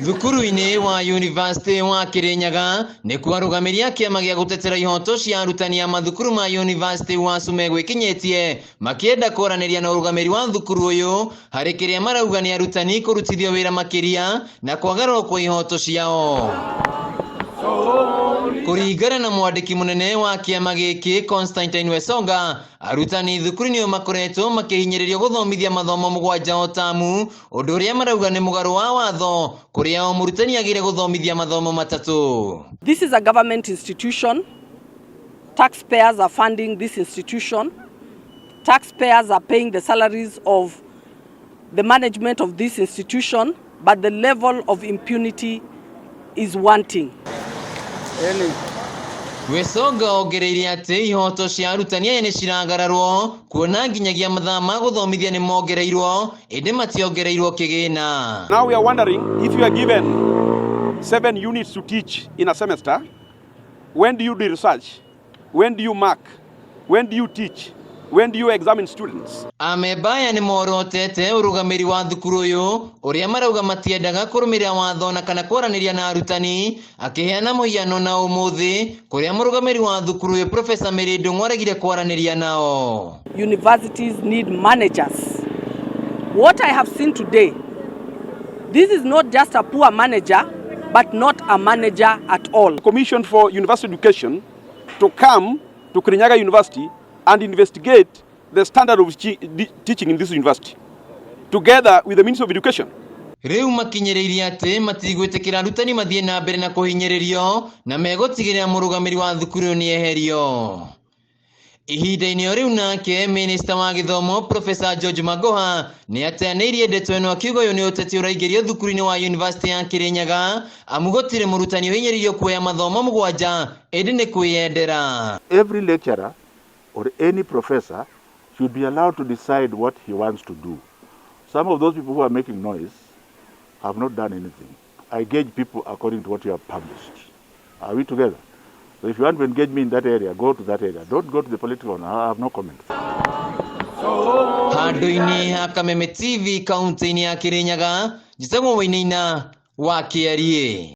Thukuru-inĩ wa University wa Kirinyaga nĩkuo arũgamĩri a kĩama gĩa gũtetera ihoto cia arutani a mathukuru ma University wa gwĩkinyĩtie makĩenda kwaranĩria na ũrũgamĩri wa thukuru ũyũ harĩ kĩrĩa marauga nĩ arutani kũrutithio wĩra makĩria na kwagararwo kwa ihoto ciao. Kũringana na mwandĩki mũnene wa kĩama gĩkĩ Constantine Wesonga, arutani thukuru-inĩ ũyũ makoretwo makĩhinyĩrĩrio gũthomithia mathomo 7 o tamu, ũndũ ũrĩa marauga nĩ mũgarũ wa watho kũrĩa o mũrutani agĩrĩire gũthomithia mathomo 3. This is a government institution. Taxpayers are funding this institution. Taxpayers are paying the salaries of the management of this institution, but the level of impunity is wanting. Wesonga ongereire atĩ ihoto cia arutani aya nĩ ciragararwo kuona nginyagia mathaa ma gũthomithia nĩ mongereirwo ĩndĩ mationgereirwo kĩgĩna. Now we are wondering, if you are given 7 units to teach in a semester, when do you do research? When do you mark? When do you teach? When do you examine students? Amemba aya nĩ morotete ũrũgamĩri wa thukuru ũyũ ũrĩa marauga matiendaga kũrũmĩrĩra watho na kana kwaranĩria na arutani, akĩheana mũhiano na ũmũthĩ kũrĩa mũrũgamĩri wa thukuru ũyũ Professor Mary Ndung'u aregire kwaranĩria nao. Universities need managers. What I have seen today, this is not just a poor manager, but not a manager at all. Commission for University Education to come to Kirinyaga University and investigate the standard of teaching in this university, together with the Ministry of Education. Rĩu makinyĩrĩirie atĩ matigwĩtĩkĩra arutani mathiĩ na mbere na kũhinyĩrĩrio na megũtigĩrĩra mũrũgamĩri wa thukuru ũyũ nĩeherio. Ihinda-inĩ o rĩu nake minista wa gĩthomo Professor George Magoha nĩ ateanĩirie ndeto ĩno akiuga ũyũ nĩ ũteti ũraingĩrio thukuru-inĩ wa University ya Kirinyaga amu gũtirĩ mũrutani ũhinyĩrĩirio kuoya mathomo 7 ĩndĩ nĩ kwĩyendera. Every lecturer or any professor should be allowed to decide what he wants to do. Some of those people who are making noise have not done anything. I gauge people according to what you have published. Are we together? So if you want to engage me in that area, go to that area. Don't go to the political one. I have no comment. Handũ-inĩ ha Kameme TV kaunti-inĩ ya Kirinyaga, njĩtagwo Wainaina wa Kĩariĩ.